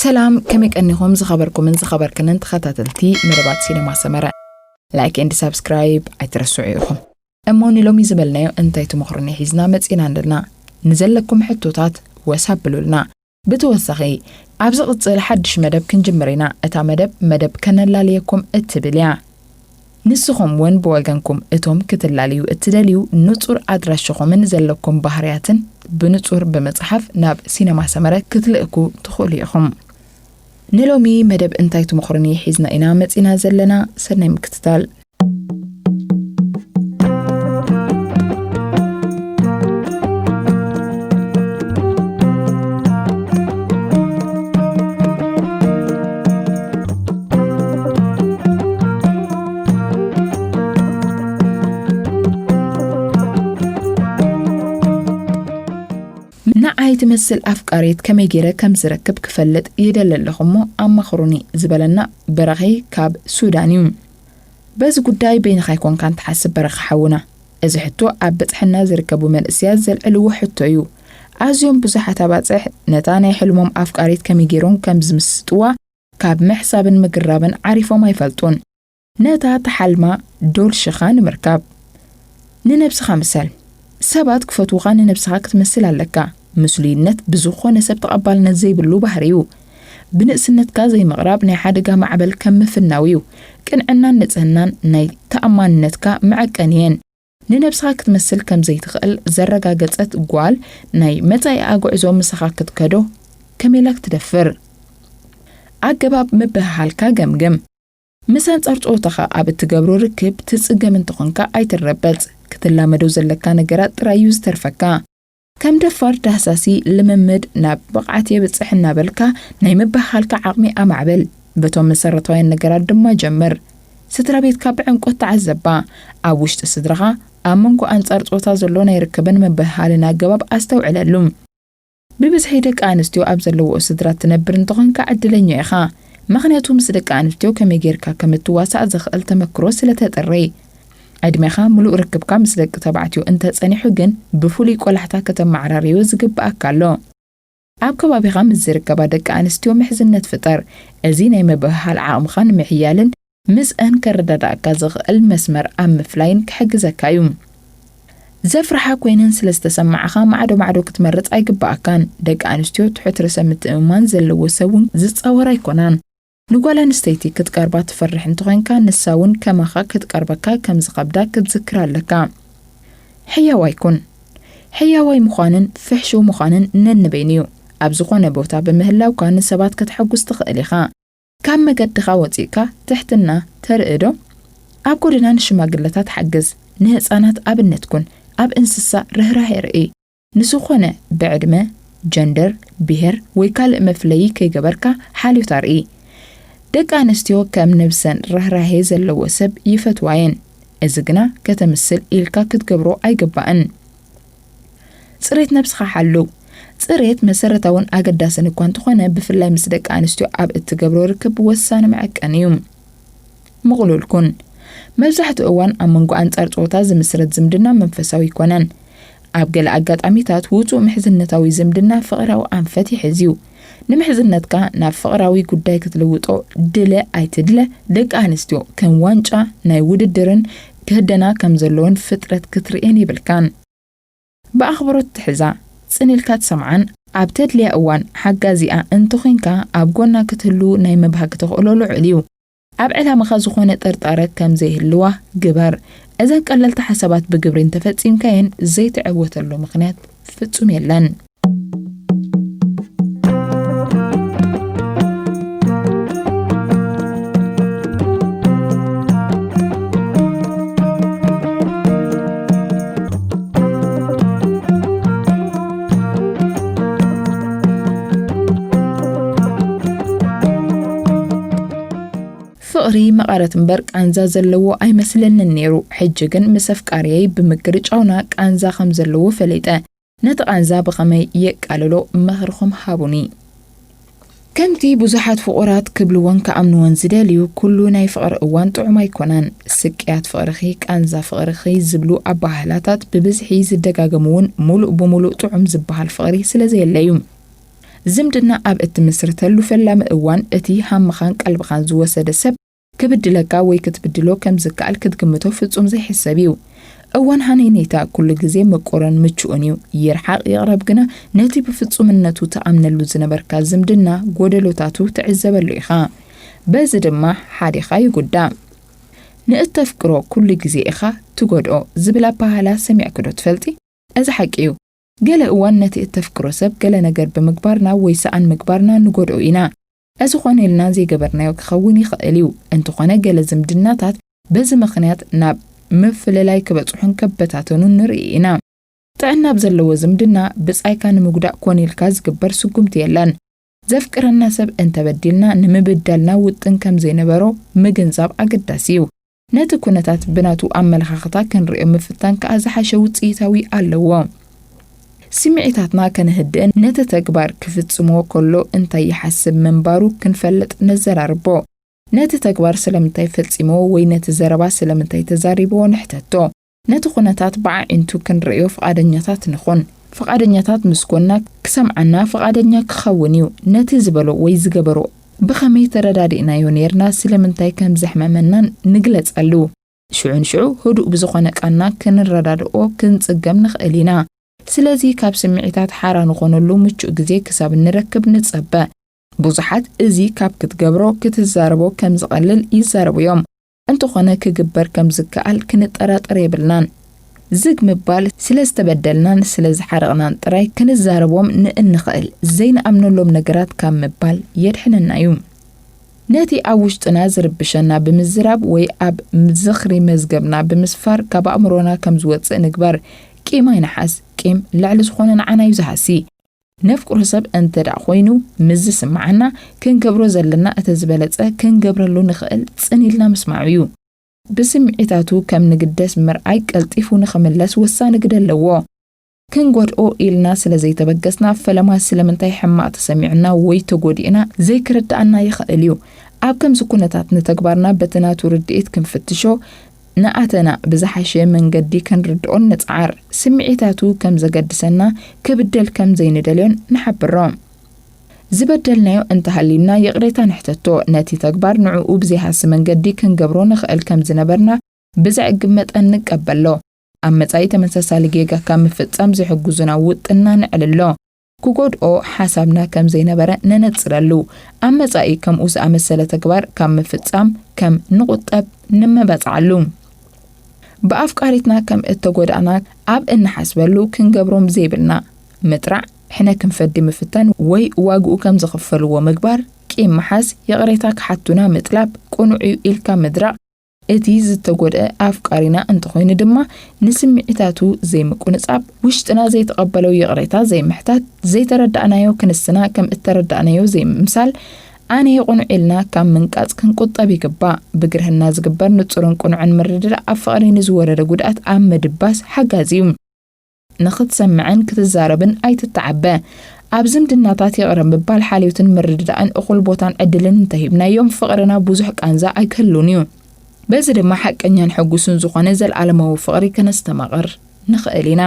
ሰላም፣ ከመይ ቀኒኹም ዝኸበርኩምን ዝኸበርክንን ተኸታተልቲ መደባት ሲነማ ሰመረ? ላይክ ኤንድ ሳብስክራይብ ኣይትረስዑ ኢኹም። እሞ ንሎሚ ዝበልናዮ እንታይ ትመኽሩኒ ሒዝና መጺና ኣለና። ንዘለኩም ሕቶታት ወሳብ ብሉልና። ብተወሳኺ፣ ኣብ ዝቕጽል ሓድሽ መደብ ክንጅምር ኢና። እታ መደብ፣ መደብ ከነላልየኩም እትብል እያ። ንስኹም እውን ብወገንኩም እቶም ክትላለዩ እትደልዩ ንጹር ኣድራሽኹምን ዘለኩም ባህርያትን ብንጹር ብምጽሓፍ ናብ ሲነማ ሰመረ ክትልእኩ ትኽእሉ ኢኹም። ንሎሚ መደብ እንታይ ትመኽሩኒ ሒዝና ኢና መጺና ዘለና። ሰናይ ምክትታል። ንዓይ ትመስል ኣፍቃሪት ከመይ ገይረ ከም ዝረክብ ክፈልጥ ይደሊ ኣለኹ እሞ ኣማኽሩኒ ዝበለና በራኺ ካብ ሱዳን እዩ። በዚ ጉዳይ በይንኻ ኣይኮንካን ትሓስብ በራኺ ሓውና። እዚ ሕቶ ኣብ በጽሕና ዝርከቡ መንእሰያት ዘልዕልዎ ሕቶ እዩ። ኣዝዮም ብዙሓት ኣባጽሕ ነታ ናይ ሕልሞም ኣፍቃሪት ከመይ ገይሮም ከም ዝምስጥዋ ካብ ምሕሳብን ምግራብን ዓሪፎም ኣይፈልጡን። ነታ ተሓልማ ዶልሽኻ ንምርካብ ንነብስኻ ምሰል። ሰባት ክፈትዉኻ ንነብስኻ ክትመስል ኣለካ። ምስሉይነት ብዝኾነ ሰብ ተቐባልነት ዘይብሉ ባህሪ እዩ። ብንእስነትካ ዘይምቕራብ ናይ ሓደጋ ማዕበል ከም ምፍናው እዩ። ቅንዕናን ንጽህናን ናይ ተኣማንነትካ መዐቀኒ እየን። ንነብስኻ ክትመስል ከም ዘይትኽእል ዘረጋገጸት ጓል ናይ መጻኢኣ ጉዕዞ ምሳኻ ክትከዶ ከመይ ኢላ ክትደፍር? ኣገባብ ምብህሃልካ ገምግም። ምስ ኣንጻር ጾታኻ ኣብ እትገብሮ ርክብ ትጽገም እንተኾንካ ኣይትረበጽ። ክትላመዶ ዘለካ ነገራት ጥራይ እዩ ዝተርፈካ። ከም ደፋር ዳህሳሲ ልምምድ ናብ ብቕዓት የብጽሕ እናበልካ ናይ ምብህሃልካ ዓቕሚ ኣማዕብል። በቶም መሰረታውያን ነገራት ድማ ጀምር። ስድራ ቤትካ ብዕምቆት ተዓዘባ። ኣብ ውሽጢ ስድራኻ ኣብ መንጎ ኣንጻር ጾታ ዘሎ ናይ ርክብን ምብህሃልን ኣገባብ ኣስተውዕለሉ። ብብዝሒ ደቂ ኣንስትዮ ኣብ ዘለውኦ ስድራ ትነብር እንተኾንካ ዕድለኛ ኢኻ። ምኽንያቱ ምስ ደቂ ኣንስትዮ ከመይ ጌርካ ከም እትዋሳእ ዘኽእል ተመክሮ ስለ ተጥሪ። ዕድሜኻ ምሉእ ርክብካ ምስ ደቂ ተባዕትዮ እንተጸኒሑ ግን ብፍሉይ ቆላሕታ ከተመዓራርዮ ዝግብኣካ ኣሎ። ኣብ ከባቢኻ ምስ ዝርከባ ደቂ ኣንስትዮ ምሕዝነት ፍጠር። እዚ ናይ ምብህሃል ዓቕምኻ ንምሕያልን ምስአን ከረዳድኣካ ዝኽእል መስመር ኣብ ምፍላይን ክሕግዘካ እዩ። ዘፍርሓ ኮይነን ስለ ዝተሰማዓኻ ማዕዶ ማዕዶ ክትመርጽ ኣይግብኣካን። ደቂ ኣንስትዮ ትሑት ርእሰ ምትእምማን ዘለዎ ሰብ እውን ዝጻወራ ኣይኮናን። ንጓል ኣንስተይቲ ክትቀርባ ትፈርሕ እንተኾይንካ ንሳ እውን ከማኻ ክትቀርበካ ከም ዝኸብዳ ክትዝክር ኣለካ። ሕያዋይ ኩን። ሕያዋይ ምዃንን ፍሕሽው ምዃንን ነንበይኑ እዩ። ኣብ ዝኾነ ቦታ ብምህላውካ ንሰባት ከተሐጉስ ትኽእል ኢኻ። ካብ መገድኻ ወጺእካ ትሕትና ተርኢ ዶ? ኣብ ጎደና ንሽማግለታት ሓግዝ፣ ንህጻናት ኣብነት ኩን፣ ኣብ እንስሳ ርህራሄ ርኢ። ንዝኾነ ብዕድመ፣ ጀንደር፣ ብሄር ወይ ካልእ መፍለዪ ከይገበርካ ሓልዮት ኣርኢ። ደቂ ኣንስትዮ ከም ነብሰን ርህራሄ ዘለዎ ሰብ ይፈትዋ እየን። እዚ ግና ከተምስል ኢልካ ክትገብሮ ኣይግባእን። ጽሬት ነብስኻ ሓሉ። ጽሬት መሰረታውን ኣገዳስን እኳ እንተኾነ፣ ብፍላይ ምስ ደቂ ኣንስትዮ ኣብ እትገብሮ ርክብ ወሳኒ መዐቀኒ እዩ። ምቕሉል ኩን። መብዛሕትኡ እዋን ኣብ መንጎ ኣንጻር ጾታ ዝምስረት ዝምድና መንፈሳዊ ኣይኮነን። ኣብ ገለ ኣጋጣሚታት ውጹእ ምሕዝነታዊ ዝምድና ፍቕራዊ ኣንፈት ይሕዝ እዩ። ንምሕዝነትካ ናብ ፍቕራዊ ጉዳይ ክትልውጦ ድለ ኣይትድለ፣ ደቂ ኣንስትዮ ከም ዋንጫ ናይ ውድድርን ክህደና ከም ዘለዎን ፍጥረት ክትርእየን የብልካን። ብኣኽብሮት ትሕዛ፣ ጽን ኢልካ ትሰምዓን ኣብ ተድልያ እዋን ሓጋዚኣ እንተኾይንካ ኣብ ጎና ክትህሉ ናይ ምብሃግ ተኽእሎ ልዑል እዩ። ኣብ ዕላማኻ ዝኾነ ጥርጣረ ከም ዘይህልዋ ግበር። እዘን ቀለልቲ ሓሳባት ብግብሪ እንተፈጺምካየን ዘይትዕወተሉ ምኽንያት ፍጹም የለን። ፍቕሪ መቐረት እምበር ቃንዛ ዘለዎ ኣይመስለንን ነይሩ። ሕጂ ግን ምስ ኣፍቃርየይ ብምግርጫውና ቃንዛ ከም ዘለዎ ፈሊጠ። ነቲ ቃንዛ ብኸመይ የቃልሎ ምኽርኹም ሃቡኒ። ከምቲ ብዙሓት ፍቑራት ክብልዎን ክኣምንዎን ዝደልዩ፣ ኩሉ ናይ ፍቕሪ እዋን ጥዑም ኣይኮነን። ስቅያት ፍቕርኺ፣ ቃንዛ ፍቕርኺ ዝብሉ ኣበሃህላታት ብብዝሒ ዝደጋገሙ እውን ምሉእ ብምሉእ ጥዑም ዝበሃል ፍቕሪ ስለ ዘየለዩ። ዝምድና ኣብ እትምስርተሉ ፈላሚ እዋን፣ እቲ ሃምኻን ቀልብኻን ዝወሰደ ሰብ ክብድለካ ወይ ክትብድሎ ከም ዝከኣል ክትግምቶ ፍጹም ዘይሕሰብ እዩ። እዋን ሃነይነይታ ኩሉ ግዜ ምቁርን ምቹእን እዩ። ይርሓቕ ይቕረብ ግና፣ ነቲ ብፍጹምነቱ ትኣምነሉ ዝነበርካ ዝምድና ጎደሎታቱ ትዕዘበሉ ኢኻ። በዚ ድማ ሓዲኻ ይጉዳእ። "ንእተፍቅሮ ኩሉ ግዜ ኢኻ ትጎድኦ" ዝብል ኣበሃህላ ሰሚዕኪ ዶ ትፈልጢ? እዚ ሓቂ እዩ። ገለ እዋን ነቲ እተፍቅሮ ሰብ ገለ ነገር ብምግባርና ወይ ሰኣን ምግባርና ንጎድኦ ኢና። እዚ ኮነ ኢልና ዘይገበርናዮ ክኸውን ይኽእል እዩ። እንተኾነ ገለ ዝምድናታት በዚ ምኽንያት ናብ ምፍልላይ ክበጽሑን ክበታተኑን ንርኢ ኢና። ጥዕና ኣብ ዘለዎ ዝምድና ብጻይካ ንምጉዳእ ኮነ ኢልካ ዝግበር ስጉምቲ የለን። ዘፍቅረና ሰብ እንተበዲልና ንምብዳልና ውጥን ከም ዘይነበሮ ምግንዛብ ኣገዳሲ እዩ። ነቲ ኩነታት ብናቱ ኣመለኻኽታ ክንርእዮ ምፍታን ከኣ ዝሓሸ ውጽኢታዊ ኣለዎ። ስምዒታትና ከነህድእን ነቲ ተግባር ክፍጽሞ ከሎ እንታይ ይሓስብ ምንባሩ ክንፈልጥ ነዘራርቦ። ነቲ ተግባር ስለምንታይ ፈጺምዎ ወይ ነቲ ዘረባ ስለምንታይ ተዛሪብዎ ንሕተቶ። ነቲ ኩነታት ብዓዒንቱ ክንርእዮ ፍቓደኛታት ንኹን። ፍቓደኛታት ምስ ኮና ክሰምዓና ፍቓደኛ ክኸውን እዩ። ነቲ ዝበሎ ወይ ዝገበሮ ብኸመይ ተረዳዲእናዮ ኔርና፣ ስለምንታይ ከም ዘሕመመናን ንግለጸሉ። ሽዑ ንሽዑ ህዱእ ብዝኾነ ቃና ክንረዳድኦ ክንጽገም ንኽእል ኢና። ስለዚ ካብ ስምዒታት ሓራ ንኾነሉ ምቹእ ግዜ ክሳብ እንረክብ ንጸበ። ብዙሓት እዚ ካብ ክትገብሮ ክትዛረቦ ከም ዝቐልል ይዛረቡ እዮም። እንተኾነ ክግበር ከም ዝከኣል ክንጠራጠር የብልናን። ዝግ ምባል ስለ ዝተበደልናን ስለ ዝሓረቕናን ጥራይ ክንዛረቦም ንእንኽእል ዘይንኣምነሎም ነገራት ካብ ምባል የድሕነና እዩ። ነቲ ኣብ ውሽጥና ዝርብሸና ብምዝራብ ወይ ኣብ ዝኽሪ መዝገብና ብምስፋር ካብ ኣእምሮና ከም ዝወጽእ ንግበር። ቂም ኣይንሓዝ። ቂም ልዕሊ ዝኾነ ንዓና እዩ ዝሃሲ። ነፍቅሮ ሰብ እንተ ደኣ ኮይኑ ምስ ዝስምዓና፣ ክንገብሮ ዘለና እቲ ዝበለጸ ክንገብረሉ ንኽእል ጽን ኢልና ምስማዑ እዩ። ብስምዒታቱ ከም ንግደስ ምርኣይ ቀልጢፉ ንኽምለስ ወሳኒ ግደ ኣለዎ። ክንጎድኦ ኢልና ስለ ዘይተበገስና፣ ፈለማ ስለምንታይ ሕማቕ ተሰሚዑና ወይ ተጎዲእና ዘይክርድኣና ይኽእል እዩ። ኣብ ከምዚ ኩነታት ንተግባርና በቲ ናቱ ርድኢት ክንፍትሾ፣ ንኣተና ብዝሓሸ መንገዲ ክንርድኦን ንጽዓር። ስምዒታቱ ከም ዘገድሰና፣ ክብደል ከም ዘይንደልዮን ንሓብሮ። ዝበደልናዮ እንተሃልዩና ይቕሬታ ንሕተቶ። ነቲ ተግባር ንዕኡ ብዘይሃሲ መንገዲ ክንገብሮ ንኽእል ከም ዝነበርና ብዘዕግብ መጠን ንቀበሎ። ኣብ መጻኢ ተመሳሳሊ ጌጋ ካብ ምፍጻም ዝሕግዙና ውጥንና ነዕልሎ። ክጎድኦ ሓሳብና ከም ዘይነበረ ነነጽረሉ። ኣብ መጻኢ ከምኡ ዝኣመሰለ ተግባር ካብ ምፍጻም ከም ንቑጠብ ንመባጽዓሉ። ብኣፍቃሪትና ከም እተጎዳእና ኣብ እንሓስበሉ ክንገብሮም ዘይብልና ምጥራዕ፣ ሕነ ክንፈዲ ምፍታን ወይ ዋግኡ ከም ዝኽፈልዎ ምግባር፣ ቂም ምሓዝ፣ ይቕሬታ ክሓቱና ምጥላብ፣ ቅኑዕ እዩ ኢልካ ምድራቕ፣ እቲ ዝተጎድአ ኣፍቃሪና እንተኾይኑ ድማ ንስምዒታቱ ዘይምቁንጻብ፣ ውሽጥና ዘይተቐበለው ይቕሬታ ዘይምሕታት፣ ዘይተረዳእናዮ ክንስና ከም እተረዳእናዮ ዘይምምሳል፣ ኣነ ይቕኑዕ ኢልና ካብ ምንቃጽ ክንቁጠብ ይግባእ። ብግርህና ዝግበር ንጹርን ቅኑዕን ምርድዳእ ኣብ ፍቕሪ ንዝወረደ ጉድኣት ኣብ ምድባስ ሓጋዚ እዩ። ንኽትሰምዕን ክትዛረብን ኣይትተዓበ። ኣብ ዝምድናታት ይቕረ ምባል ሓልዮትን ምርድዳእን እኹል ቦታን ዕድልን እንተሂብናዮም፣ ፍቕርና ብዙሕ ቃንዛ ኣይክህሉን እዩ። በዚ ድማ ሓቀኛን ሕጉስን ዝኾነ ዘለኣለማዊ ፍቕሪ ከነስተማቕር ንኽእል ኢና።